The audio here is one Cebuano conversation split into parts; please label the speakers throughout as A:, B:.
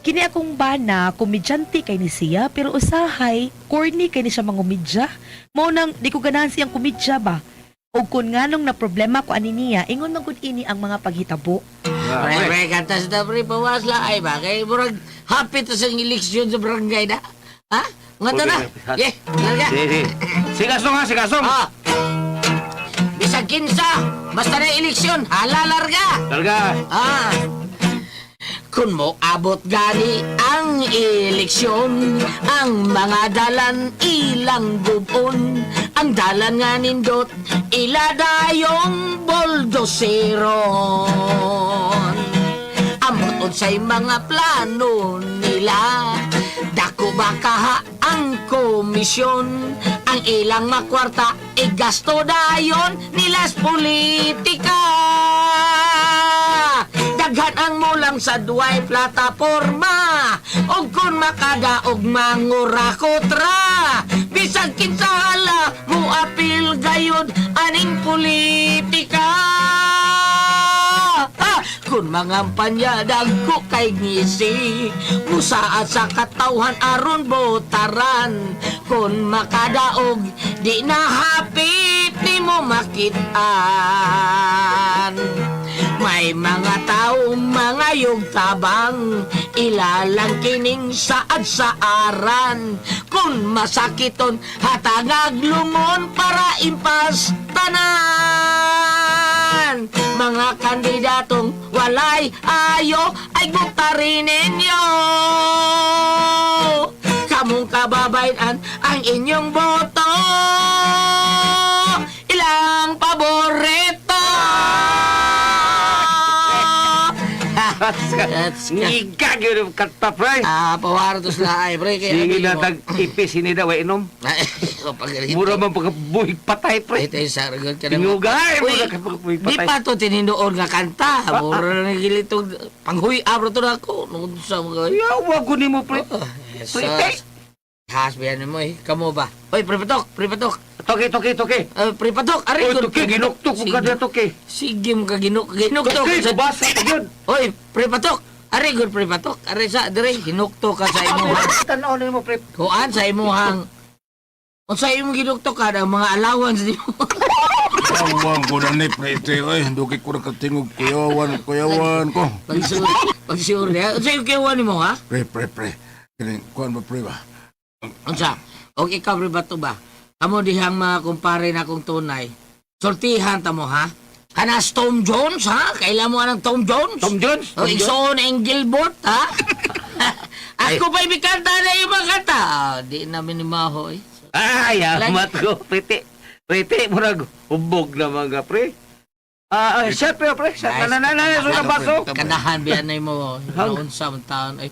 A: Kini akong bana, komedyante kay ni siya, pero usahay, corny kay ni siya mangumedya. Mao nang di ko ganahan siyang komedya ba. O kun nganong na problema ko ani niya, ingon man gud ini ang mga paghitabo.
B: Pre, pre, kanta sa pre, pawas lang. Ay ba, kay murag happy to sa eleksyon sa barangay na. Ha? Nga to na. Yeah, larga.
C: Sige, sige. Sige, Gasong ha, sige, Gasong.
B: Ah. Bisag kinsa, basta na eleksyon, hala larga.
C: Larga.
B: Ah. Kung mo abot gani ang eleksyon, ang mga dalan ilang gubon, ang dalan nga nindot, ila dayong boldoseron. Amot unsay mga plano nila, dako ba kaha ang komisyon, ang ilang makwarta igasto dayon nilas politika. Daghan ang mulang sa duway plataporma, og kun makadaog mangurakot ra. Bisag kinsa hala muapil gayud aning politika. Ha! Kun mangampanya dagko kay ngisi, musaad sa katawhan aron botaran. Kun makadaog di na hapit nimo makitaan. May mga tao mga tabang, ilalang kining saad sa aran. Kung masakiton hatagag lungon para impas tanan. Mga kandidatong walay ayo ay buktarin ninyo. Kamong kababayan ang inyong boto, ilang paborito. That's
C: Ngiga gyud ang kanta, pre.
B: Ah, pawaro to sila ay, pre. Kaya
C: Sige
B: ano
C: na
B: mo?
C: tag ipis ini daw inom.
B: Ay, kapag
C: Mura man pagkabuhig patay, pre.
B: Ito yung sargon ka na.
C: Tinugay,
B: Uy,
C: mura ka pagkabuhig
B: di
C: patay.
B: pa to tinindoon nga kanta. Mura na gilitong panghuy abro to na ako. Nung sa mga...
C: Yawa ko nimo, pre.
B: Oh,
C: Pre,
B: Jesus. Has, biyan mo eh. Kamo ba? Hoy, prepatok, prepatok.
C: Toke, toke, toke.
B: Prepatok, aray
C: Oy, toke, ginuktok ko ka na, toke.
B: Sige mo ka ginuktok.
C: Toke, basa ko yun.
B: Hoy, prepatok. Aray gud prepatok. Aray sa dire hinukto ka sa imong
C: Tanaw nimo, pre.
B: kuan sa imong unsa imong ginuktok ka ang mga allowance nimo.
D: Kuyawan ko na ni pre ite, oy. Dugi ko na katingog. Kuyawan, kuyawan ko.
B: Pag-sure, pag-sure niya. Unsa yung kuyawan nimo ha?
D: Pre, pre, pre. Kini, kuan ba pre ba?
B: Unsa? Og ikaw pre bato ba? Kamo dihang mga kumpare na akong tunay. Sortihan ta mo ha? Kanas Tom Jones ha? Kailan mo anang Tom Jones?
C: Tom Jones?
B: O igsoon ang Gilbert ha? Ako pa ibikanta na yung mga kanta. Ah, di namin ni Maho eh.
C: Ay, amat ko, prete. Prete, murag hubog na mga pre. Ah, ah, syempre, pre.
B: Nice.
C: Na na na na, na baso.
B: Kanahan biyan na mo. Naunsa man taon. Ay,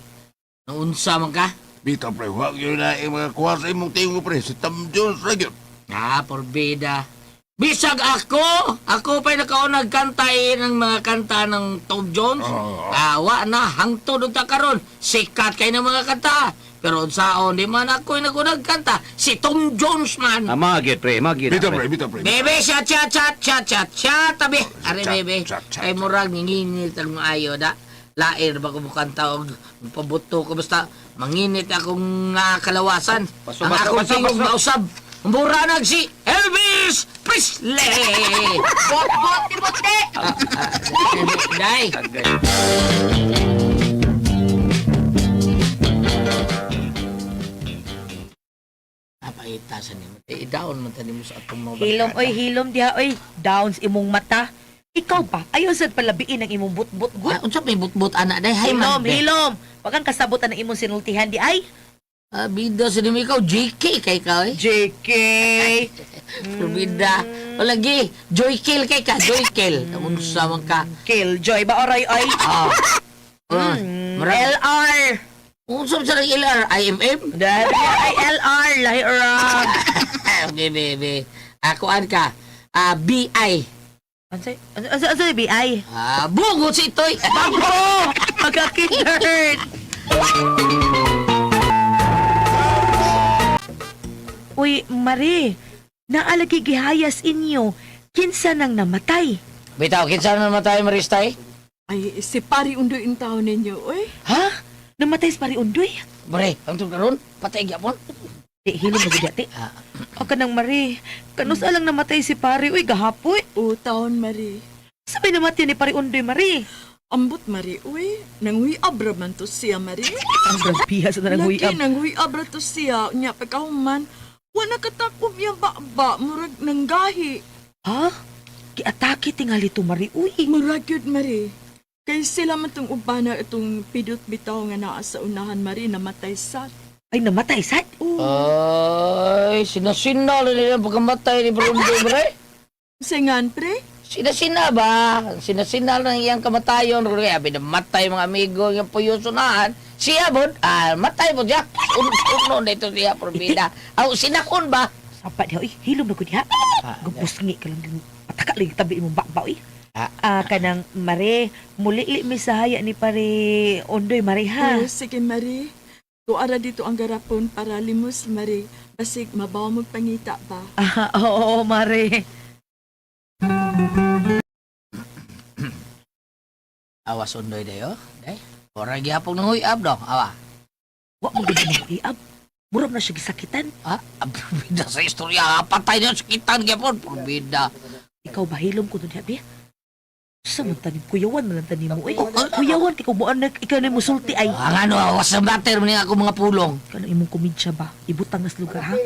B: naunsa man ka?
D: Bitaw pre, wag yun na yung mga kuha sa imong tingog pre. Si Tom Jones ra gyud.
B: Ah, porbida. Bisag ako! Ako pa'y nakaunag kanta eh, ng mga kanta ng Tom Jones.
D: Oo.
B: Ah, wa na, hangtod unta karon. Sikat kay ng mga kanta. Pero unsaon, di man ako'y nagunag kanta. Si Tom Jones man.
C: Ah, mga gyud, pre, mga gyud.
D: Bitaw pre, bitaw pre.
B: Bebe, siya, siya, siya, siya, siya, siya, tabi. Are,
D: Chat,
B: bebe.
D: chat, chat,
B: Kay murag, nginginit ang ayo da. Lair ba ko mukanta og pabuto ko basta manginit akong kalawasan.
C: Paso,
B: Ang
C: paso,
B: akong
C: paso,
B: tingog
C: paso.
B: mausab. Mura nag si Elvis Presley.
A: Bot, bot, bote!
B: Day. Apaita sa nimo. Eh, down man tani mo sa atong mga
A: Hilom,
B: barkada.
A: oy, hilom diha, oy. Downs imong mata. Ikaw ba? Ayaw sad palabiin ang imong butbut,
B: Ah,
A: gud.
B: unsa may butbut ana day? Hay
A: Hilom,
B: man. day.
A: hilom. Wag kang kasabotan ang imong sinultihan di ay.
B: Ah, bida sa nimo ikaw JK kay ka eh.
A: JK.
B: Bida. O lagi, Joy Kill kay ka, Joy Kill. Unsa man ka?
A: Killjoy ba oray oy?
B: Ah. Ah, murag-
A: LR.
B: Unsa man sa nang LR IMM?
A: Dahil ay LR lahi ra.
B: Okay, bebe. Akuan ka. Ah, BI.
A: Unsay unsa unsa BI?
B: Ah, bungot si Itoy.
A: Bangko! Pagka-kindred! Uy, Marie, naalagi gihayas inyo. Kinsa nang namatay?
B: Bitaw, kinsa na naman tayo, Maristay?
E: Ay, si pari undo in taon ninyo, oy.
A: Ha? Namatay si Pare Undoy.
B: Bre, ang karon patay gyapon.
A: Di, hilom na gud ti.
B: Ah.
A: O kanang Mari, kanus alang namatay si Pare, uy, gahapoy.
E: O taon, Mari.
A: Sabay namatay ni Pare Undoy, Mari.
E: Ambot, Mari, uy. Nanguyab ra man to siya, Mari.
A: Ang grabiha sa
E: Lagi,
A: nanguyab.
E: nanguyab ra to siya. Nya, pagkahuman, wala katakob yung baba. Murag nanggahi.
A: Ha? Giatake tingali to, Mari, uy.
E: Murag yun, Mari. Kay sila man tong ubana itong pidot bitaw nga naa sa unahan, Mari, namatay sa.
A: Ay, namatay, sad.
E: Oh,
B: Ay, sinasina lang nila ang pagkamatay ni Brundo, bre.
E: singan, pre.
B: Sinasina ba? Sinasina lang iyang kamatayon. Kaya binamatay mga amigo nga puyusunahan. Siya bod, ah, matay po siya. Uno na ito siya, probida. Aw, sinakon ba?
A: Sapa diha, uy. Hilom na gud diha.
B: Ah,
A: Gubusngi ka lang. Pataka lang tabi imong bakba, uy.
B: Ah.
A: Ah, kanang Mari, muli li mi sa haya ni Pare Undoy, Mari, ha?
E: Oh, sige, Mari. Tuara dito ang garapon para limos, Mari. Basig, mabaw mong pangita ba?
A: Ah, oo, oo, Mari.
B: Awas undoy dayo. Day. Ora gihapon nang huyab do. Awa.
A: Wa mo gud mo iab. Murag na siya gisakitan.
B: Ah, probida sa istorya. Patay na sakitan gyapon, probida.
A: Ikaw ba hilom ko dun habi? Sa man tanim kuyawan man lang tanim mo eh. Kuyawan kay kumuan na ikaw na musulti ay.
B: Ang ano, awas sa matter man ako mga pulong.
A: Kanang imong komedya ba? Ibutang nas lugar ha.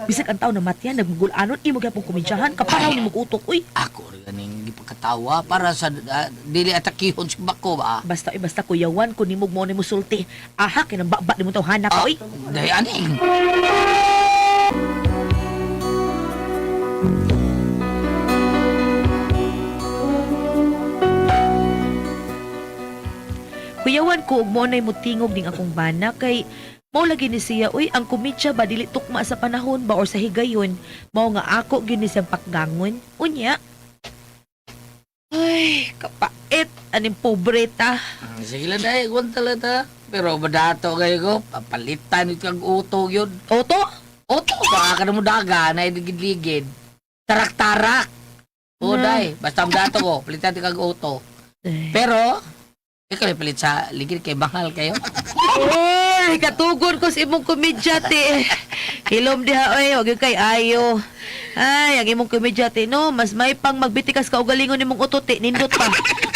A: Bisag ang tao na matyan nagmugulanon imo gyapon komedyahan kaparaw nimo utok uy.
B: Ako rin ganing gipagkatawa para sa ah, dili atakihon si bako ba.
A: Basta eh, basta kuyawan ko nimog mo ni musulti. Aha kay nang baba nimo tawhana ka uy.
B: Day aning.
A: Kuyawan ko og mo nay mutingog ning akong bana kay mao lagi ni siya uy ang komedya ba dili tukma sa panahon ba or sa higayon mao nga ako gyud ni siyang pakgangon unya. Ay, kapait aning pobreta.
B: Sige lang day, kwenta lang ta. Pero madato kayo ko, papalitan ito ang uto yun.
A: Oto?
B: Uto, baka ka na mo daga, na iligid-ligid. Tarak-tarak. O day, basta madato ko, palitan ito kag uto.
A: Ay.
B: Pero, ikaw ay palit sa ligid kay bangal kayo.
A: Uy, katugon ko sa imong komedya te. Hilom diha oy, wag yun kay ayo. Ay, ang imong komedya te no, mas may pang magbitikas ka ugalingon nimong utot te, nindot pa.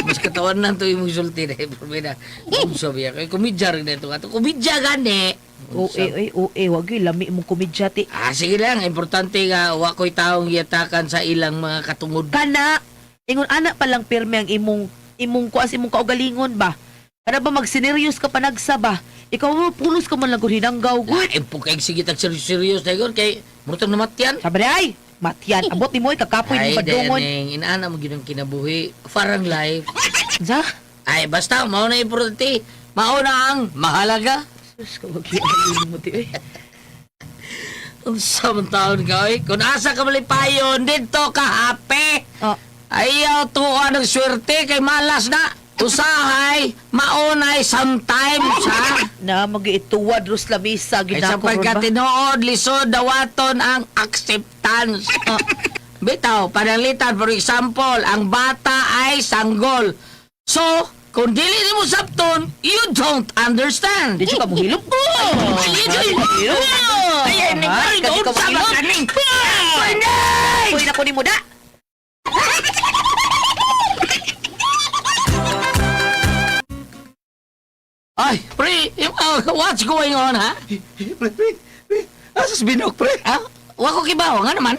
B: Mas katawan lang to yung sulti na Probida. Unsa biya kay komedya rin na ito. Ato komedya gani.
A: Oe, oe, oe, wag yun lami imong komedya te.
B: Ah, sige lang. Importante nga, wa ko'y taong giyatakan sa ilang mga katungod.
A: Kana ingon ana pa lang pirmi ang imong imong kuas imong kaugalingon ba. Kana ba magsineryos ka panagsa ba? Ikaw mo pulos ka man lang gud hinanggaw gud.
B: Lain po kay sige tag serious na yun, kay murtang namatyan.
A: Sabi ay, matyan abot nimo ay kakapoy
B: Ay,
A: nimo padungon.
B: dayaning, inaana mo gyud ang kinabuhi. Farang life.
A: Sa?
B: Ay, basta, mao na importante. Mao na ang mahalaga.
A: Sus ka wag yun mo ti oy.
B: Unsa man taon ka, oy? Kung asa ka malipayon, dito ka happy.
A: Oh,
B: Ayaw tuwa ng swerte kay malas na. Usahay, maunay sometimes, ha?
A: Na magiituwad ros lamisa
B: Kay sa
A: ginako ron ba?
B: pagkatinuod, lisod dawaton ang acceptance. Bitaw, pananglitan, for example, ang bata ay sanggol. So, kung dili nimo sabton, you don't understand.
A: Di ka mohilom?
B: Oh! Ay, ay,
A: Ah,
B: ay,
A: kasi ka
B: sa
A: mohilom.
B: kaning. Ay,
A: Uy, nako nimo da.
B: Ay, pre, what's going on, ha?
C: Pre, pre, pre. Asas binok, pre.
B: Ha? Wa ko kibaw, nga naman.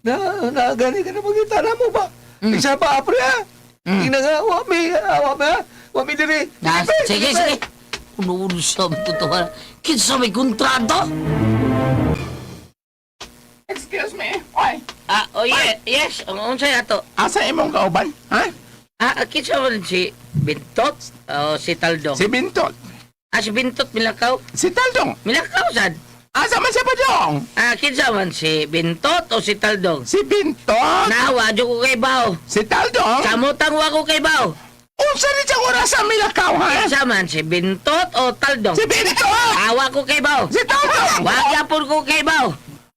C: Na, na, gani ka na magitara mo ba? Isa pa, pre, ha? Tingnan nga, wami, ah, wami, ha? Wami diri.
B: Na,
C: Pre,
B: sige,
C: pre.
B: sige. Uno sa totoo. Kinsa may kontrato?
D: Excuse me. Oy,
B: Ah, oh yeah, yes. Ang unsay ato?
D: asa imong kauban? Ha?
B: Ah, kinsa man si Bintot o si Taldong?
D: Si Bintot.
B: Ah, si Bintot Milakaw.
D: Si Taldong.
B: Milakaw sad.
D: Asa man siya pa dong?
B: Ah, kinsa man si Bintot o si Taldong?
D: Si Bintot.
B: Nawa jud ko kay Bao.
D: Si Taldong.
B: Samutang wa ko kay Bao.
D: Unsa ni siyang oras sa Milakaw, ha?
B: Kinsa man si Bintot o Taldong?
D: Si Bintot.
B: Awa ko kay Bao.
D: Si Taldong.
B: Wa gyapon ko kay Bao.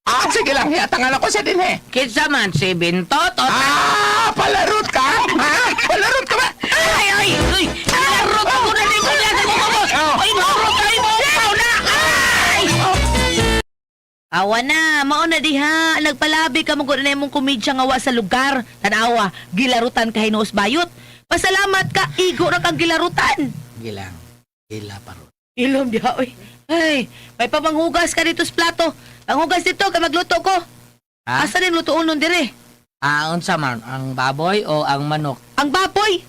D: Ah, sige lang. Hiyatangan ako sa dinhe.
B: Kinsa man si Bintot o
D: Ah, palarot ka? Ha? Palarot ka ba?
B: Ay, ay, ay! Larot ako na ni Kuya sa kumabot!
D: Oh.
B: Ay,
A: Awa na, mao na diha, nagpalabi ka mo na imong komedya nga wa sa lugar. Tanawa, gilarutan ka hinuos bayot. Pasalamat ka, igo ra kang gilarutan.
B: Gilang. Gila pa ron.
A: Ilom diha oy. Ay, may pamanghugas ka dito sa plato. Panghugas dito kay magluto ko.
B: Ha?
A: Asa din lutoon nun dire?
B: Ah, unsa man? Ang baboy o ang manok?
A: Ang baboy,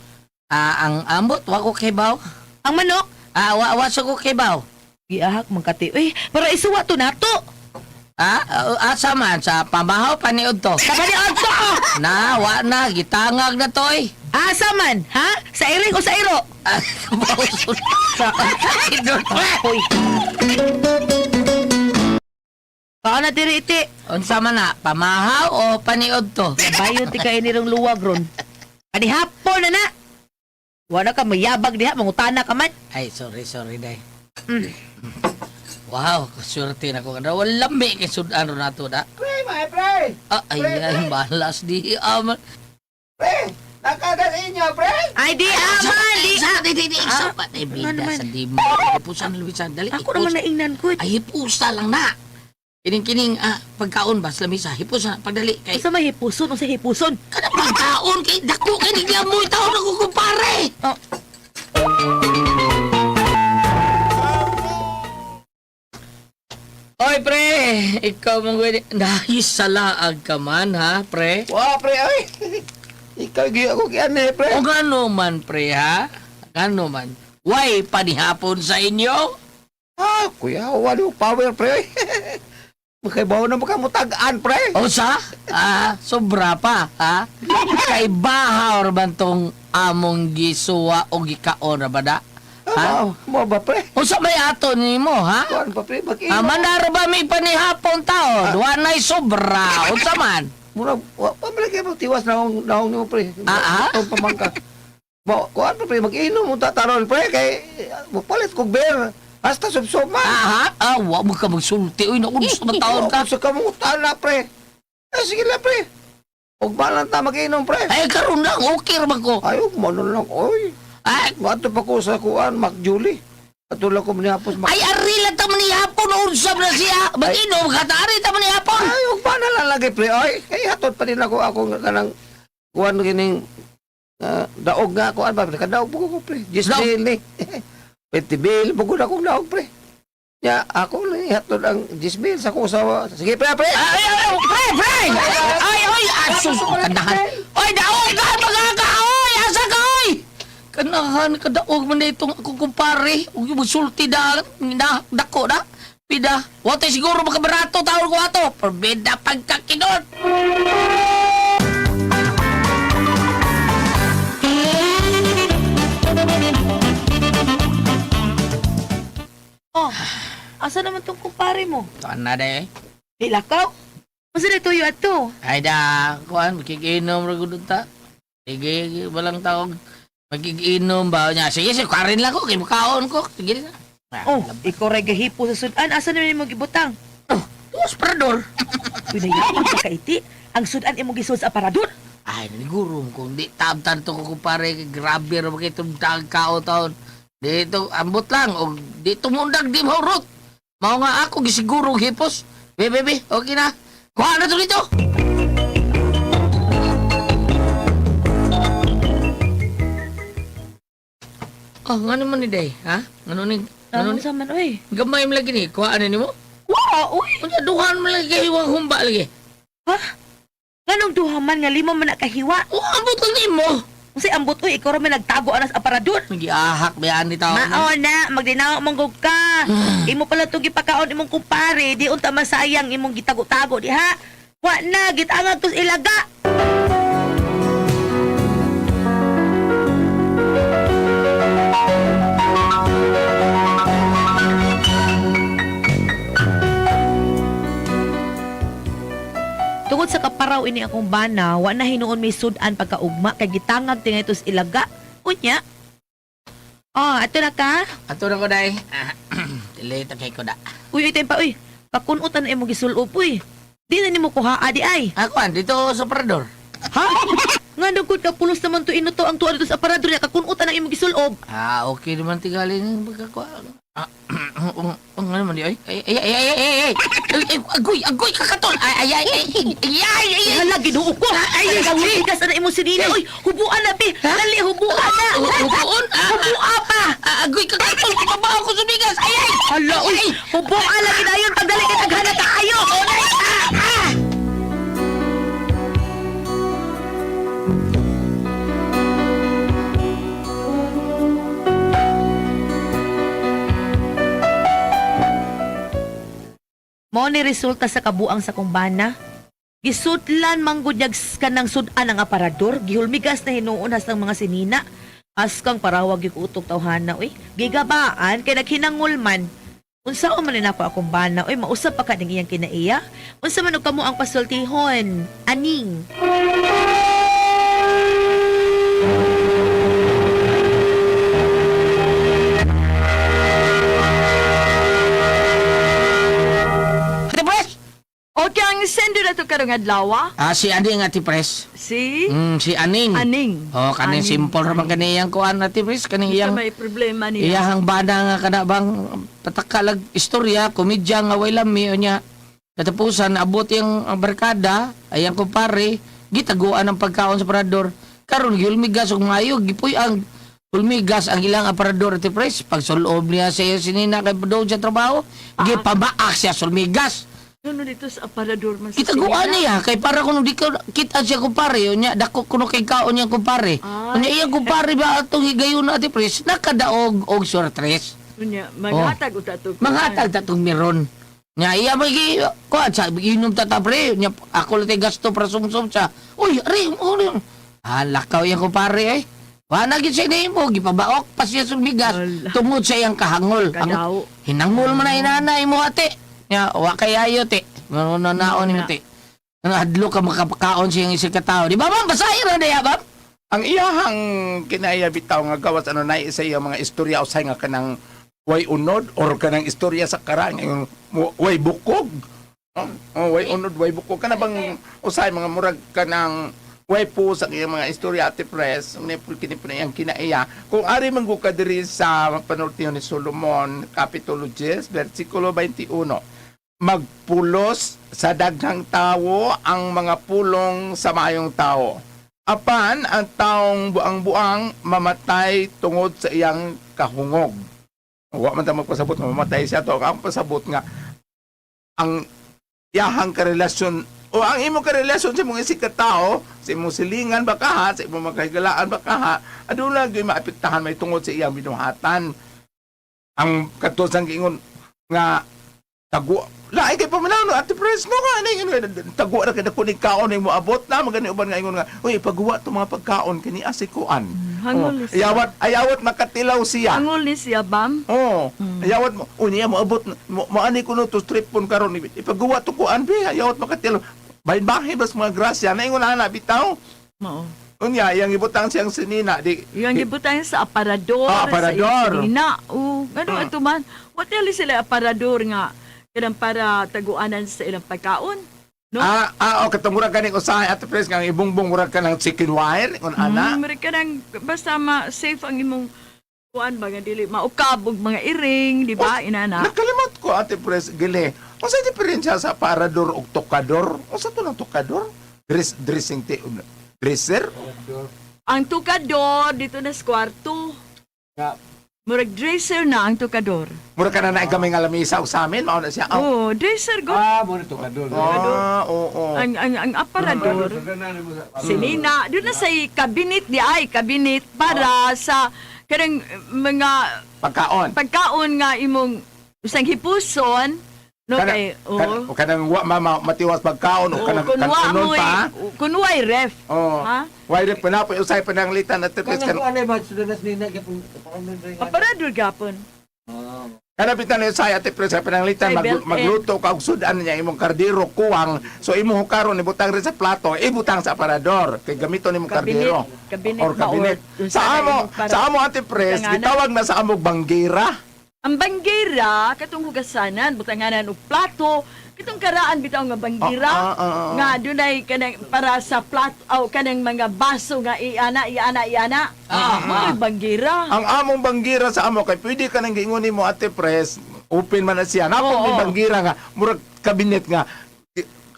B: Ah, ang ambot, wa ko kibaw.
A: ang manok.
B: Ah, wa sa ko kibaw.
A: Giahak man kati. Uy, para isuwa to nato.
B: Ah, ah, asa man sa pamahaw paniud to.
A: Sa paniod to.
B: Na, wa na gitangag na to eh.
A: Asa man, ha? Sa iring o sa iro?
B: Ah, bawson. Sidor.
A: Hoy. Kaon na diri iti.
B: Unsa man na, pamahaw o paniud to?
A: Bayon ti kay nirong luwag ron. Panihapon na na. Wala ka mayabag diha, mangutana ka man.
B: Ay, sorry, sorry day. Wow, kaswerte na ko. Wala lami kay sudan ron nato da.
C: Pre, may pre!
B: Ah, ay, ay, balas di. Ah, man.
C: Pre! Nakagat inyo, pre!
A: Ay di aman, di.
B: Sa, di, di, di, isa pa. Ay, bida
A: Ano naman?
B: sa di mo. Hipusan, Luisan, dali.
A: Ako naman naingnan ko.
B: Ay, hipusa lang na. Kining-kining, ah, pagkaon ba sa lamisa? Hipusa, pagdali. Kay,
A: Unsa may hipuson, unsa hipuson?
B: kada pagkaon, kay dako, kay niglamoy taon ako kumpare.
A: Oh.
B: Oy, pre, ikaw mong gawin. Dahil sa laag ka man, ha, pre?
C: Wa, pre, oy! Ikaw, giyo ako kiyan eh, pre.
B: O gano man, pre, ha? Gano man? Way panihapon sa inyo?
C: Ah, kuya, wala yung power, pre. oy. Makaibaw na makamutagaan, pre.
B: O sa? Ah, sobra pa, ha? Kay bahaw man tong among gisuwa o gikaon ra ba da? Ha?
C: Ah, mo ba, pre?
B: Unsa may ato nimo, ha?
C: Kuan pa, pre, mag
B: Ah, manaro ba may panihapon taon? Wa na'y sobra. Unsa man?
C: Mura, wa pa man kay tiwas naong naong nimo, pre.
B: Ah, ah?
C: Itong pamangka. Mo, kuan pa, pre, mag-inom mo tataron, pre, kay magpalit kog beer. Hasta subsob man.
B: Ah, ha? Ah, wa mo ka magsulti. Uy, naku, gusto man taon ka.
C: Sa kamong na, pre. Eh, sige lang, pre. Ug balang ta mag-inom, pre.
B: Ay, karon lang, okay ra man ko.
C: Ay, ug mo lang, oy.
B: Ay,
C: Mato pa ko sa kuan, Mac Julie. Atulog ko manihapos, Mac.
B: ay ari lang ta man hapon unsa man na siya. Mag-inom ka ta ari ta man hapon.
C: Ay, ug pa na lang lagi, pre. Oy, kay hatod pa din ako akong kanang kuan kining daog nga kuan ba pre. Kadaog po ko, pre. Jis
B: Daog.
C: mil ni. 20 mil po ko akong daog, pre. Ya, ako lang hatod ang 10 mil sa akong usawa. Sige, pre, pre.
B: Ay, ay, ay, pre, pre! Ay, ay, asus, kanahan. Oy, daog ka, mga ka, oy, asa ka, oy! Kanahan, kadaog man na itong akong kumpare. Huwag yung magsulti na, na, dako na. Pida, wala siguro makabarato taon ko ato. Perbeda pagkakinot.
A: Oh, asa naman tong kumpare mo?
B: Tuan na day.
A: Di lakaw. Unsa na tuyo ato?
B: Ay da, kuan, makikinom ra gud ta. Sige, walang taong makikinom ba niya. Sige, sige, karin lang ko, kay mukaon ko. Sige na. Ah,
A: Oh, ikaw ray gahipo sa sudan. Asa naman imong gibutang?
B: Oh, tuwas parador.
A: Uy, nayabag ka kaiti. Ang sudan imong gisuod sa aparador.
B: Ay, niguro kung di tabtan to ko kumpare, grabe ra ba kay itong kao taon. Dito, ambot lang, o di tumundag di mahurot. Mao nga ako, gisiguro hipos. Be, be, be, okay na. Kuha na to dito. Oh, ano man ni Day, ha? Ano ni, ano
A: Ano
B: ni?
A: sa man oy?
B: Gamay mo lagi ni, kuha ano ni mo?
A: Wow, uy.
B: Unya, duhan mo lagi kay hiwang humba lagi.
A: Ha? Nganong duha man nga lima man nakahiwa?
B: Oh, ambot lang ni mo.
A: Unsay ambot uy, ikaw ra man nagtago anas aparador.
B: Nagiahak ba yan ni tao?
A: Mao na, magdinaw manggog ka. Imo pala itong gipakaon imong kumpare, di unta masayang imong gitago-tago diha. Wa na, gitangag tos ilaga. Tungod sa kaparaw ini akong bana, wa na hinuon may sudan pagkaugma kay gitangag tingay tos ilaga. Unya. Oh, ato na ka.
B: Ato na ko, Day. Ah, Dili, takay ko da.
A: Uy, uy, tayo pa, uy. Pakunutan na imong gisulob, uy. Di na nimo kuha, adi ay.
B: Ako, dito sa parador.
A: Ha? Nga nagkod ka pulos naman to inuto ang tuwa dito sa aparador niya. Kakunutan ang imong gisulob.
B: Ah, okay naman tigali ng pagkakuha. Ah, Ang ano man di ay? Ay ay ay ay ay ay. Ay, ay, agoy, agoy kakatol. Ay ay ay ay ay ay ay.
A: Ay, hala, Ginoo ko.
B: Ay,
A: Ay,
B: ay,
A: ay, bigas na imong sinina. Oy, hubuan na, bi. Dali, hubuan na.
B: Hubuon? Ah,
A: Hubua pa.
B: Ah, agoy kakatol, pababa ako sa bigas. Ay ay.
A: Hala, oy, hubuan lagi na yun. Pagdali kay taghana kaayo. Ah, ah. Mao ni resulta sa kabuang sa kumbana. Gisudlan manggudyag kanang sudan ang aparador, gihulmigas na hinuon hastang mga sinina. Askang parawag yung utok tawhana, uy. Gigabaan kay naghinangol man. Unsa man ni nako akong bana, uy, mausap pa ka ning iyang kinaiya. Unsa man og kamo ang pasultihon? Aning.
B: Ate Pres.
E: Okay, ang sender na to karong adlaw, ah.
B: Ah, si Aning, Ate Pres.
E: Si
B: Si Aning.
E: Aning.
B: Oh, kaning
E: Aning.
B: simple ra man kaniyang kuan, Ate Pres, kaning
E: Iyang
B: iyang
E: may problema niya.
B: iyahang bana nga kana bang patakalag istorya, komedya nga way lami unya. Katapusan abot yung ang barkada, ay ang kumpare, gitaguan ang pagkaon sa parador. Karon gihulmigas og maayo, gipuy ang hulmigas ang ilang aparador, Ate Pres. Pag sulob niya sa iyang sinina kay doon sa trabaho, gipabaak siya sulmigas.
E: Ano dito sa aparador man sa
B: Kitaguan
E: sinina?
B: niya kay para kuno di ko kita siya kumpare unya dako kuno kay kaon niyang kumpare.
E: Ay.
B: Unya iyang kumpare ba atong higayon na, Ate Pres, nakadaog og sortres.
E: Unya, maghatag uta to.
B: Manghatag ta tong meron. Nya iya magi kuan sa inom ta ta pre nya ako lang tay gasto para sumsum sa. Uy, ari mo. Ah, lakaw iyang kumpare eh. Wa na gid siya nimo gipabaok pa siya sumigas
E: Ala.
B: tungod sa iyang kahangol. Ang,
E: Kadaw.
B: hinangol man na inanay mo ate. Nya wa kay ayo te. Mano naon nimo te. Ano hadlo ka makapakaon siyang isang katao. Di ba ma'am? Basahin ra diya ma'am.
D: Ang iyahang kinaya bitaw nga gawas ano na isa iyang mga istorya usay nga kanang way unod or kanang istorya sa karang yung way bukog. Oh, oh, way unod, way bukog kana bang usay mga murag kanang way po sa iyang mga istorya, Ate Pres, ang nipul kini po na iyang kinaiya. Kung ari man ka diri sa panultiyon ni Solomon, Kapitulo 10, versikulo 21, magpulos sa daghang tawo ang mga pulong sa maayong tao. Apan ang taong buang-buang mamatay tungod sa iyang kahungog. Wa man ta magpasabot nga mamatay siya to. Ang pasabot nga ang iyahang karelasyon o ang imong karelasyon sa imong isig ka tao, sa imong silingan baka ha, sa imong makahigalaan baka ha, aduna gyud maapektahan may tungod sa iyang binuhatan. Ang katulad sang giingon nga tago lain kay paminaw no, Ate Pres, no nga ani ingon tago ra kay dako ni kaon mo abot na magani uban nga ingon nga uy ipaguwa to mga pagkaon kini asikuan.
E: Hangol
D: Oh,
E: ni siya.
D: ayawat ayawat makatilaw siya.
E: Hangol ni siya, bam.
D: Oo. Ayawat mo. Uy, niya moabot mo, mo ani kuno to strip pon karon ipaguwa to kuan be ayawat makatilaw. Bahin-bahin bas mga grasya na ingon ana bitaw.
E: Mao.
D: Unya yang ibutang siyang sinina di
E: Yung gibutan sa aparador.
D: Ah, aparador.
E: Sa iyang Oo. Ngano ato man. What hell sila aparador nga kanang para taguanan sa ilang pagkaon. No?
D: Ah, ah, o katong murag kaning usahay, Ate Pres, nga ang ibungbong murag ka ng chicken wire ingon ana.
E: Meron ka nang basta ma-safe ang imong kuan ba nga dili maukab og mga iring, di ba? Inana.
D: Nakalimot ko, Ate Pres, gili. Unsa diferensya sa parador ug tokador? Unsa to ng tokador? Dressing dresser?
E: Ang tukador dito na sa kwarto.
C: Nga.
E: Murag dresser na ang tukador.
D: Mura ka na naay kami nga lamisa og sa amin, mao na siya. Oh.
E: Oh, dresser go.
C: Ah, mo nito ka doon.
D: Ah, oo.
E: Ang aparador. Sinina, doon na sa kabinet di ay kabinet para sa kanang mga
D: Pagkaon.
E: pagkaon nga imong isang hipuson no
D: Kana-
E: kay
D: kana-
E: oh.
D: o kanang wa mama matiwas pagkaon o kanang
E: kun wa
D: kanon
E: mo'y
D: pa.
E: kun wa'y ref.
D: Oh.
E: Ha?
D: Why rin pa na po usay pananglitan Ate Pres
C: Kanang
D: kan
C: kuan ay ba sudah nas nina gyapon paano rin.
E: Aparador gapon.
D: kana bitan ni usay Ate Pres sa pananglitan
E: Ay, belt
D: magluto ka og sudan niya imong kardiro kuwang so imo karon ibutang rin sa plato ibutang sa aparador kay gamiton nimong
E: Kabinet.
D: kardiro
E: Kabinet
D: or
E: ba,
D: kabinet
E: or
D: sa
E: sa
D: amo
E: imong para-
D: sa amo Ate Pres
E: Tanganan.
D: gitawag na sa amo banggira.
E: Ang banggira katong hugasanan, butanganan og plato, katong karaan bitaw nga banggira nga dunay kanang para sa plato aw kanang mga baso nga iana iana iana. Mao'y banggira.
D: Ang among banggira sa amo kay pwede ka nang giingon nimo, Ate Pres, open man na siya. Nako
E: Oo.
D: may banggira nga murag kabinet nga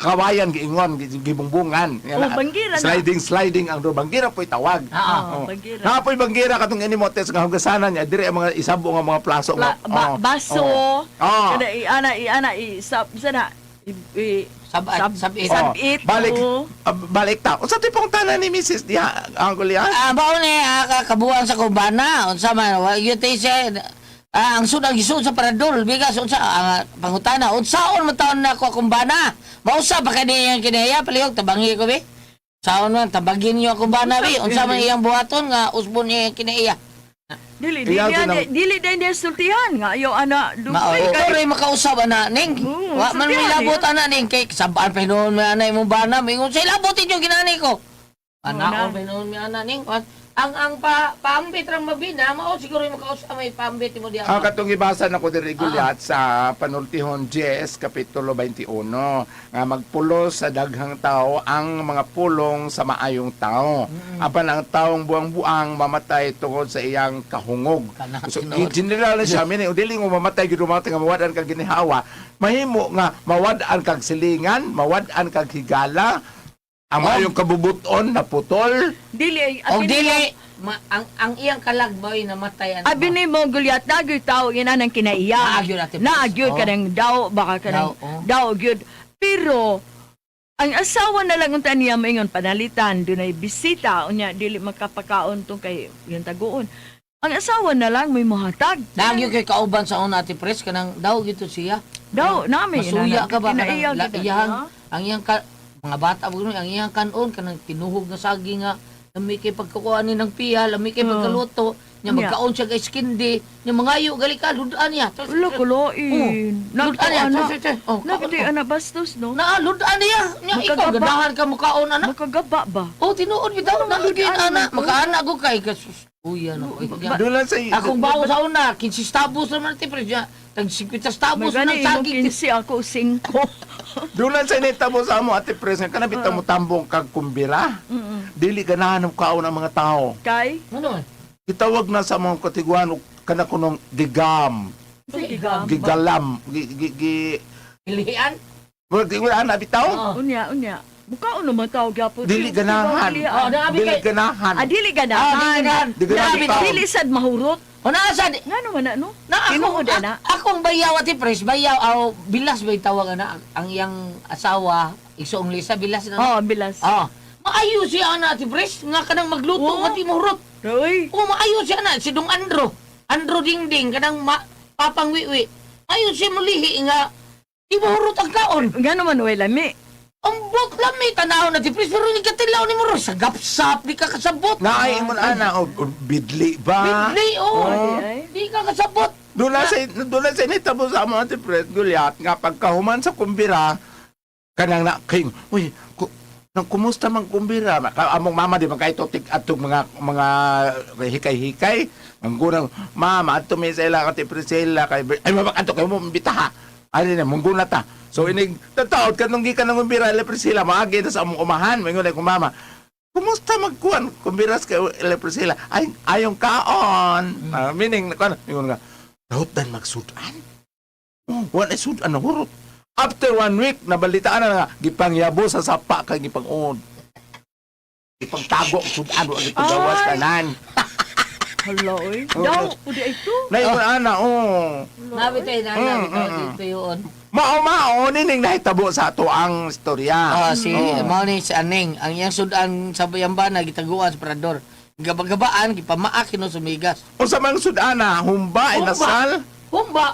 D: kawayan giingon gibungbungan. Nga
E: Oh, banggira na.
D: Sliding sliding ang do banggira po'y tawag.
E: Oo, banggira.
D: Napoy banggira katong ini mo test nga hugasanan niya diri ang mga isabo nga mga plaso nga.
E: Baso,
D: Oh.
E: kana iana iana i sab sana i, i
B: Sabit, sabit.
E: sabit.
D: Balik
E: oo.
D: balik ta. Unsa ti pong tanan ni Mrs. Diha ang gulya?
B: Mao ni kabuang sa kubana, unsa man wa gyud tay siya ang sud ang gisud sa paradol bigas unsa ang pangutana unsaon man taon na ako akong bana mausa pa kani iyang kinaya palihog tabangi ko be saon man tabagin niyo akong bana be unsa man iyang buhaton nga usbon niya iyang kinaiya.
E: Dili dili
D: Iyaw din
E: dili dili din sultihan nga ayo ana
B: Mao
E: dugay
B: ikaw ray makausab ana ning.
E: Oo,
B: Wa man
E: sultihan,
B: milabot ana ning kay sabaan pa hinuon may ana imong bana mingon say labotin yung ginani ko.
E: Oo na.
B: Ana ko hinuon may ana ning ang pa paambit rang mabina mao siguro yung makausab may paambit mo diha.
D: Ang katong gibasa nako diri Gulyat sa Panultihon 10 kapitulo 21 nga magpulos sa daghang tao ang mga pulong sa maayong tao. Apan ang taong buang-buang mamatay tungod sa iyang kahungog.
B: Kana,
D: So
B: tinuod.
D: general na siya meaning dili mo mamatay gid mamatay nga mawad-an kag ginhawa, mahimo nga mawad-an kag silingan, mawad-an kag higala, ang maayong kabubuton na putol.
E: Dili ay
B: Og
E: abi
B: dili
E: nimo-
B: ang iyang kalag mao'y namatay ana.
E: Abi ni mo Gulyat nagyoy tao ina nang kinaiya.
B: Naagyod, Ate Pres.
E: Naagyod
B: Oo.
E: kanang daw baka kanang
B: Daw, oo.
E: daw gyud. Pero ang asawa na lang unta niya maingon panalitan dunay bisita unya dili makapakaon tong kay yung taguon. Ang asawa na lang may mohatag.
B: Nagyo kay kauban sa una Ate Pres kanang daw gito siya.
E: Daw nami
B: Masuya ka ba
E: kinaiya
B: kanang
E: gyud
B: iyang
E: na.
B: ang iyang ka, mga bata ba gano'n, ang iyang kanon kanang tinuhog nga saging nga lami kay pagkukuha ni ng piya, lami kay
E: Oo.
B: pagkaluto, nya
E: Nya.
B: magkaon siya kay skindi, nya mangayo gali ka ludan niya.
E: Ulo kuloin.
B: Ludan niya.
E: Nagto ana.
B: Tsa, tsa, tsa. Oh,
E: Nagdi
B: kaon, oh.
E: ana bastos no.
B: Na ludan niya. Nya ikaw
E: Makagaba.
B: ganahan ka mukaon ana.
E: Makagaba ba?
B: Oh, tinuod bitaw na
E: Ano
B: gyud
E: ludan
B: ana,
E: man to?
B: makaana ko kay kasus. Uya na ko.
D: Doon lang sa
B: Akong bawo sa una, 15 tabos naman ti pre niya. Tag 50 tabos
E: Magani
B: ng
E: imong
B: saging.
E: 15 ako 5.
D: Doon lang sa initabo sa amo Ate Pres nga kana bitaw mo tambong kag kumbira. Dili ganahan og kaon ang mga tao.
E: Kay
B: Ano man?
D: Gitawag na sa mga katiguan og kana kunong gigam,
E: sige gamba.
D: gigalam, gi gi, gi
B: Ilian?
D: murag di wala na bitaw.
B: Oo.
E: Unya unya. Mukhaon naman tao gyapon.
D: Dili ganahan.
B: Oh, naabi
D: Dili
B: kay
D: ganahan.
E: Ah, dili
B: Ah,
E: ganahan.
B: dili ganahan.
D: Di ganahan
E: Dili,
D: bitaw.
E: dili sad mahurot.
B: O naa sad
E: Ngano man na no?
B: na ako
E: Tinuod ana.
B: akong bayaw ati pres bayaw aw bilas bay tawag ana ang iyang asawa igsoong Lisa bilas na.
E: Oh, bilas.
B: Ah. Maayo siya ana ati pres nga kanang magluto
E: Oo.
B: nga di mahurot.
E: Uy.
B: O maayo siya ana si Dong Andro. Andro Dingding kanang papang wiwi. Maayo siya mulihi nga di mahurot ang kaon.
E: Ngano man way lami.
B: Ang bot lang may tanaw na ti pres pero ni katilaw ni mo ro sa gapsap di ka kasabot.
D: Naay mo ana og og bidli ba?
B: Bidli oh.
E: Ay, ay.
B: Di ka kasabot.
D: Doon lang sa initabo sa amo Ate Pres Gulyat nga pagkahuman sa kumbira kanang na king uy nang kumusta man kumbira among mama di man kay tig atong mga mga hikay-hikay ang gunang mama adto mi sa ila Ate Priscilla kay ay mabak adto kay mo bitaha ani na mungguna ta so inig tataod kanong gikan ng kumbira ila Priscilla maagi na sa among umahan mingon ko mama kumusta magkuan kumbiras kay ila Priscilla ay ayong kaon. Ah, meaning kuan mingon nga dahutan magsudan. Oh, wala sudan na hurot. After one week, nabalitaan na nga, gipangyabo sa sapa kay gipang-uod. Gipangtago ang sudan, wa gipagawas
E: Ay.
D: tanan.
E: Hala oy.
D: Oo.
E: Daw pud ito.
D: Naingon ana, oh.
B: Nabi tayo na, nabi tayo dito yun.
D: Mao-mao, nining nahitabo sa ato ang istorya.
B: Ah, si mao ni si Aning, ang iyang sudan sa bayambana gitaguan sa parador. Gabagabaan gipamaak kino sumigas.
D: Unsa mang sudana, humba, inasal,
B: Humba.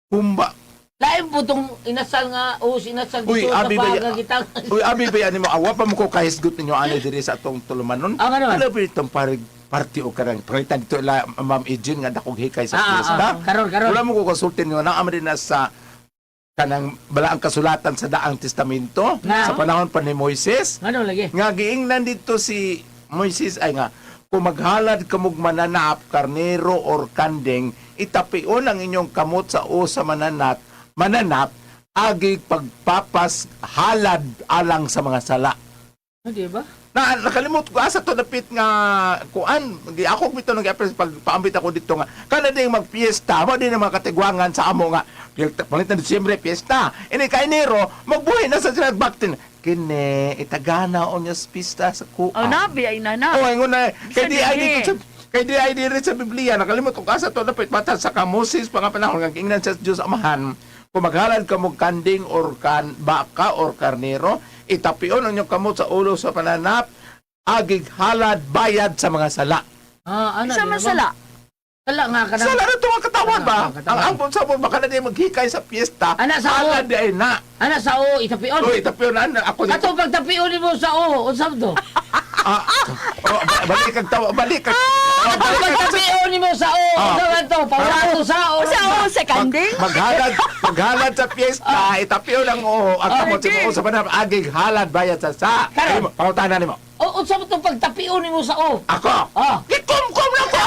D: humba.
B: Lain po tong inasal nga o inasal
D: Uy,
B: dito sa
D: abi ba
B: baga gitang.
D: Uy, abi ba yan mo awa pa mo ko kahisgot ninyo ani diri sa atong tulumanon.
B: Ah, nga naman.
D: Wala ba itong party o karang pangitan dito ila Ma'am Ejin nga dakog hikay sa
B: Ah, ah,
D: fiesta.
B: ah. Karon, karon.
D: Wala mo ko konsultin ninyo na din na sa kanang balaang kasulatan sa Daang Testamento
B: Na.
D: sa panahon pa ni Moises
B: Ngano lagi?
D: nga giingnan dito si Moises ay nga Kung maghalad kamog mananap, karnero or kanding, itapion ang inyong kamot sa o sa mananap, agi pagpapas halad alang sa mga sala.
B: Di ba?
D: Na nakalimot ko asa to dapit nga kuan ako bitaw nag pag paambit ako dito nga kana ding magpiesta mo din ang mga katigwangan sa amo nga palit na Disyembre piyesta ini ka Enero magbuhi na sa sila baktin kini itagana on sa pista sa kuan.
E: Oh, nabi ay nana.
D: Oh, ingon na kay di ay
E: Bisa
D: dito sa kay di ay diri sa Biblia nakalimot ko asa to dapit bata sa ka Moses pa nga panahon nga giingnan sa Dios Amahan kung maghalad ka mo kanding or kan baka or karnero itapion ang inyong kamot sa ulo sa pananap agig halad bayad sa mga sala.
B: Ah, ano?
E: Sa masala.
B: Sala nga ka na.
D: Sala na ito ang katawan ba?
B: Ah, katawan.
D: Ang ambon sa baka na di maghikay sa piyesta.
B: Ana, sa
D: halad di ay na.
B: Ana sa o, itapion.
D: Uy, itapion na ako dito.
B: Ato pagtapion nimo sa o, unsa to?
D: Ah, oh, balik ang tawa, balik ang. Oh,
B: Ato
D: balik ang-
B: pagtapion nimo sa o,
D: Ah.
B: unsa man to? Pawrato sa o.
E: Sa o sa kanding?
D: Maghalad, maghalad sa piyesta, itapion ang oo, ang kamot sa oo sa panahon, agig halad bayad sa sa.
B: Karon.
D: Ay, pangutanan nimo.
B: O, unsa man to pagtapion nimo sa o?
D: Ako.
B: Ah.
D: Gikumkum na ko.